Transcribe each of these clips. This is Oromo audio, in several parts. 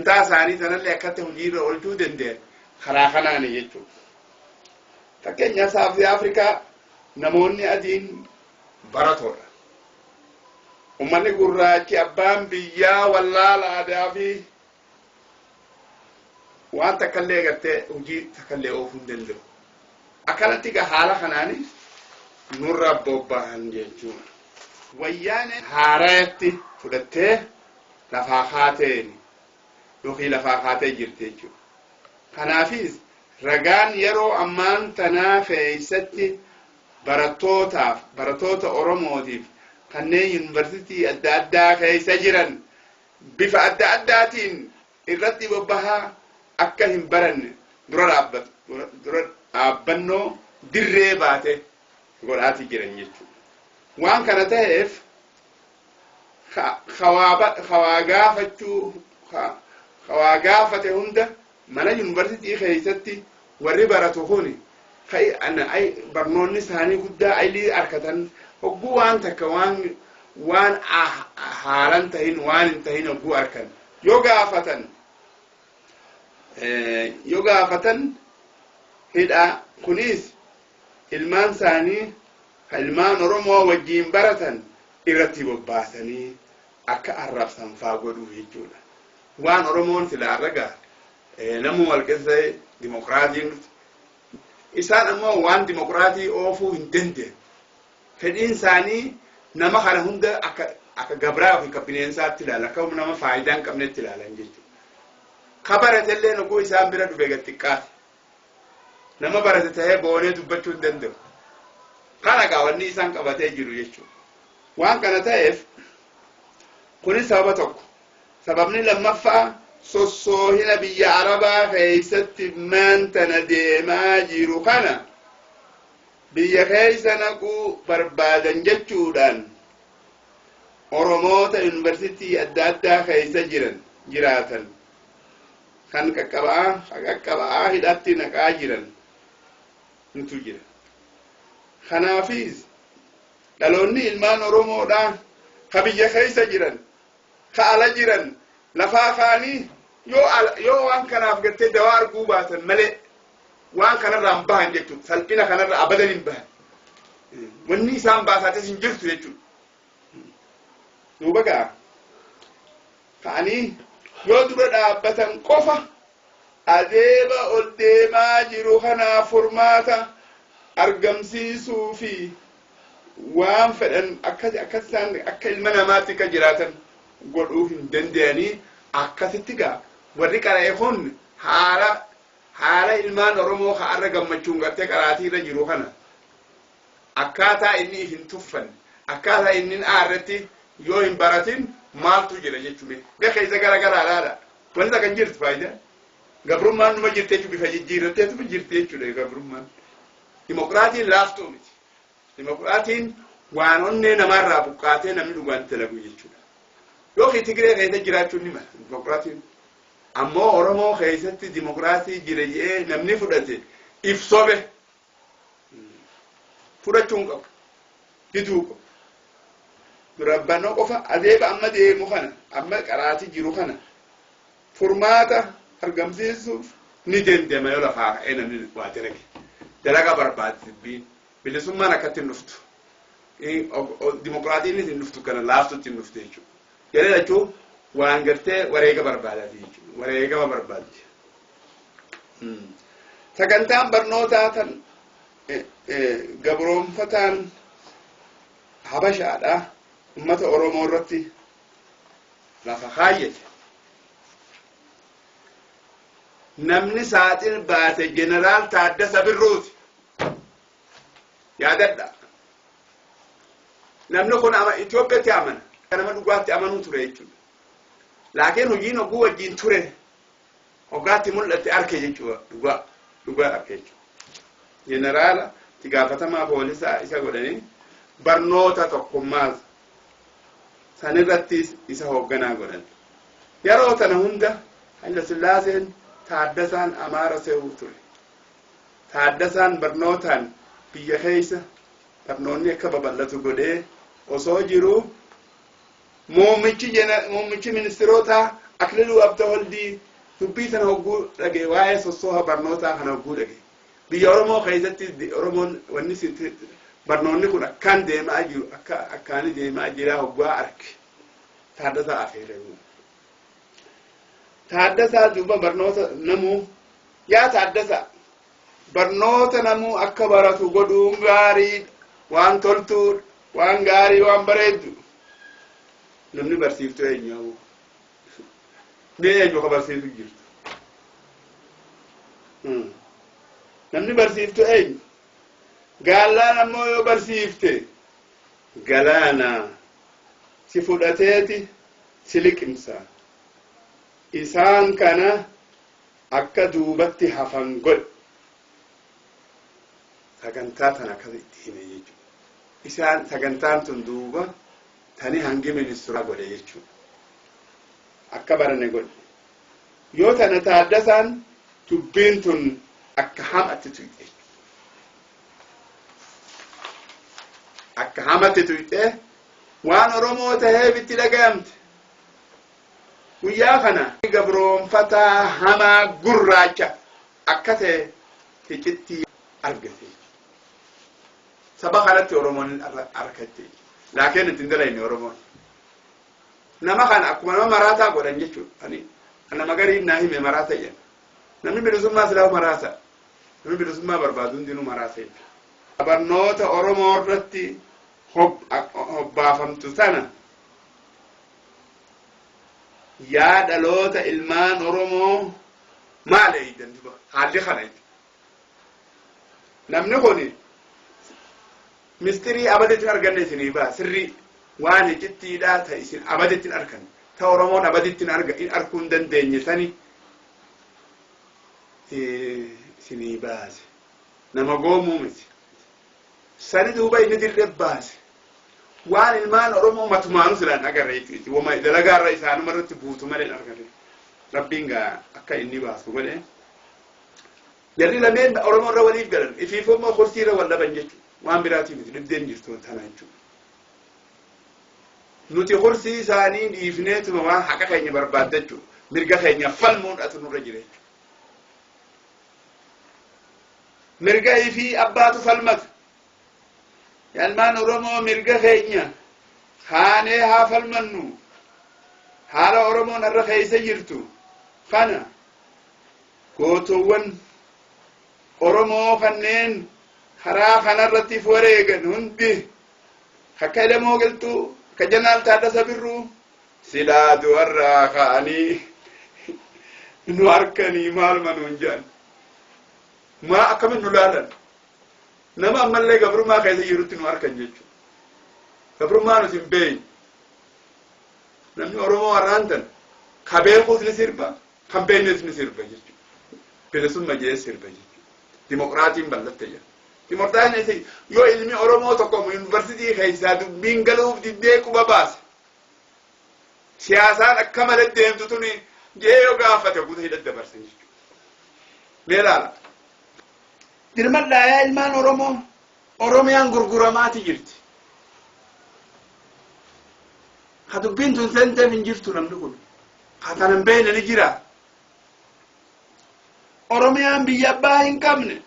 Sagantaa isaanii sanallee akkatti hojiirra oolchuu danda'an karaa kanaani jechuudha. Fakkeenyaaf, South Afrikaa namoonni adiin baratoodha. Uummanni gurraachi abbaan biyyaa wallaala aadaa fi waan takkallee gartee hojii takkallee oofuu hin danda'u. Akkanatti egaa haala kanaanis nurra bobbahan jechuudha. Wayyaaneen haarayatti fudhattee lafaa kaateen yookiin lafaa kaatee jirti jechuudha. Kanaafis ragaan yeroo ammaan tanaa keessatti barattootaaf, barattoota Oromootiif kanneen yuunivarsiitii adda addaa keessa jiran bifa adda addaatiin irratti bobbahaa akka hin baranne dura dhaabbatu, dura dhaabbannoo dirree baate godhaatii jiran jechuudha. Waan kana ta'eef hawaa gaafachuu, hawaa gaafate hunda mana yuunivarsiitii keessatti warri baratu kuni barnoonni isaanii guddaa aylii argatan hogguu waan takka waan haalan tahin, waan hin tahin hogguu arkan yoo gaafatan hidha. Kunis ilmaan isaanii ilmaan Oromoo wajjiin baratan irratti bobbaasanii akka arrabsan faa godhuu jechuudha. Waan Oromoon sila arragaa namuu walqixxee dimokiraatiin dhufte. Isaan ammoo waan dimokiraatii oofuu hin dandeenye. Fedhiin isaanii nama kana hunda akka gabraa yookiin akka bineensaatti ilaala, akka nama faayidaa hin qabnetti ilaalan jechuudha. Ka baratellee noguu isaan bira dhufe gad xiqqaate. Nama barate ta'ee boonee dubbachuu hin danda'u. Kana gaa wanni isaan qabatee jiru jechuudha. Waan kana ta'eef kunis sababa tokko. Sababni lammaffaa, sossoohina biyya Arabaa keessatti maantana deemaa jiru kana biyya keessa naquu barbaadan jechuudhaan Oromoota yuunivarsiitii adda addaa keessa jiran jiraatan kan qaqqaba'aa hidhatti naqaa jiran nutu jira. Kanaafis dhaloonni ilmaan Oromoodhaa ka biyya keessa jiran, ka ala jiran, lafaa kaanii yoo waan kanaaf gartee dawaa arguu baatan malee waan kanarraa hin bahan jechuudha. Salphina kanarraa abadan hin bahan. Wanni isaan baasaatis hin jirtu jechuudha. Duuba gaa ka'anii yoo dura dhaabbatan qofa adeema ol deemaa jiru kanaaf furmaata argamsiisuu fi waan fedhan akka isaan akka ilma namaatti akka jiraatan godhuu hin danda'anii. Akkasitti gaa warri qara'e kun haala ilmaan Oromoo ka'arra gammachuun gartee qaraatii irra jiru kana akkaataa inni hin tuffanne, akkaataa inni hin aarretti yoo hin baratin maaltu jira jechuudha. Mee keessa gara garaadhaadha. Wanti takka hin jirtu faayidaa. Gabrummaan numa jirti jechuudha, bifa jijjiirratteetu jirti jechuudha gabrummaan. Dimokiraatiin laaftuu miti. Dimokiraatiin waan onnee namaarraa buqqaatee namni dhugaan dalagu jechuudha. Yookiin Tigree keessa jiraachuun ni mala dimokiraatiin. Ammoo Oromoo keessatti dimokiraatii jira jedhee namni fudhate ibsobe fudhachuu hin qabu. Diduu qabu. Durabbannoo qofa adeeba amma deemu kana, amma qaraatii jiru kana furmaata argamsiisuuf ni danda'ama yoo lafaa ka'ee namni waa dalage. Dalagaa barbaaddi dubbiin. Bilisummaan akkatti hin dhuftu. Dimokiraatiinis hin dhuftu, kana laaftutti hin dhuftu jechuudha. Jedhee jechuun waan gartee wareega barbaadaati jechuudha. Wareegama barbaaddi. Sagantaan barnootaa tan gabroonfataan Habashaadha ummata Oromoo irratti lafa kaayyate. Namni saaxil baate Jeneraal Taaddasa Birruuti. Yaadadha. Namni kun ama Itoophiyaatti amana. Nama dhugaatti amanuu ture jechuudha. Laakiin hojiin oguu wajjin ture hoggaatti mul'atte arke jechuudha. Dhugaa dhugaa arke jechuudha. Jeneraala itti gaafatamaa poolisaa isa godhanii barnoota tokkummaa sanirrattis isa hoogganaa godhan. Yeroo tana hunda Haile Sillaaseen Taaddasaan Amaara se'uu ture. Taaddasaan barnootaan biyya keessa barnoonni akka babal'atu godhee osoo jiruu muummichi ministirootaa Akililuu Abtawaldii dubbii tana hogguu dhage, waa'ee sossooha barnootaa kana hogguu dhage, biyya Oromoo keessatti Oromoon wanni barnoonni kun akkaan deemaa jiru, akka akkaani deemaa jira hoggaa arke, Taaddasaa afeere. Taaddasaa duuba barnoota namuu, yaa Taaddasaa, barnoota namuu akka baratu godhuun gaarii, waan toltuu, waan gaarii, waan bareeddu. Namni barsiiftu eenyu? Mee eenyu ka barsiisu jirtu? Namni barsiiftu eenyu? Gaallaan ammoo yoo barsiifte galaana si fudhateeti si liqimsa. Isaan kana akka duubatti hafan godhe. Sagantaa tana akkas itti hime jechuudha. Isaan sagantaan tun duuba tani hangi ministira godhe jechuudha. Akka barane godhe. Yoo tana Taaddasaan dubbiin tun akka hamatti tuyxe. Akka hamatti tuyxe, waan Oromoo taheef itti dhagayamte. Guyyaa kana gabroonfataa hamaa gurraacha akka ta'e hicitti argate. Saba kanatti Oromoon argatte. Laakiin ittiin dalayne Oromoon. Nama kana akkuma nama maraataa godhan jechuudha. Ani nama gariin naa hime maraata jedhan. Namni bilisummaa silaa maraata. Namni bilisummaa barbaadu hundinuu maraata jechuudha. Barnoota Oromoo irratti hobbaafamtu sana, yaa dhaloota ilmaan Oromoo, maal eeydan duba haalli kana jechuudha. Namni kun mistirii abaditti hin arganne isinii baa, sirrii waan hicittiidhaa ta isin abaditti hin arganne, ta Oromoon abaditti hin arkuu hin dandeenye sani isinii baase. Nama goomuu miti. Sani duuba inni dirree baase. Waan ilmaan Oromoo matumaanu silaan agarre jechuudha. Wama dalagaarra isaanuma irratti buutu malee hin arganne. Rabbiin gaa akka inni baasu godhe. Jarri lameen Oromoo irra waliif galan. Ifiif immoo kursii irra wal dhaban jechuudha. Waan biraatii miti, dhibdeen jirtu tana jechuudha. Nuti kursii isaanii dhiifneetuma waan haqa keenya barbaaddachuu, mirga keenya falmuudhaatu nurra jira jechuudha. Mirga ifii abbaatu falmata. Ilmaan Oromoo, mirga keenya kaanee haa falmannu. Haala Oromoon har'a keessa jirtu kana, gootowwan Oromoo kanneen karaa kanarratti wareegan hundi, akka Elemoo Qilxuu, akka Jeneraal Taaddasa Birruu, silaa du'arraa ka'anii nu harkanii maal manuun jedhan? Maa akkamin nu laalan? Nama ammallee gabrummaa keessa jirutti nu harkan jechuudha. Gabrummaa nuti hin beeyne. Namni Oromoo har'aan tan ka beekuus ni sirba, kan beeknes ni sirba jechuudha. Bilisumma jee sirba jechuudha. Dimokiraatiin bal'atte jedha. Dimokiraatiin yoo ilmi Oromoo tokko yuunivarsiitii keessaa dubbiin galuuf diddee quba baase, siyaasaan akka malee deemtu tuni jee yoo gaafate, guuta hidha dabarsan jechuudha. Mee ilaala. Dirmadhaa yaa ilmaan Oromoo, Oromiyaan gurguramaati jirti. Ha dubbiin tun seenteef hin jirtu namni kun. Ha tanan beekne ni jira. Oromiyaan biyya abbaa hin qabne.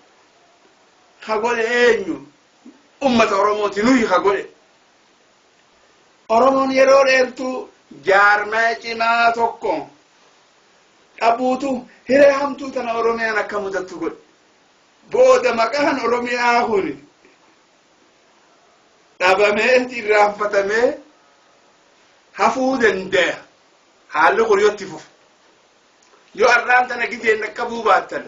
Ha godhe eenyu? Ummata Oromooti, nuyi ha godhe. Oromoon yeroo dheertuu jaarmaya cimaa tokko dhabuutu hiree hamtuu tana Oromiyaan akka mudattu godhe. Booda maqaan Oromiyaa kun dhabamee irraanfatamee hafuu danda'a. Haalli kun yoo itti fufe. Yoo har'aan tana gizeen dhaqqabuu baattan.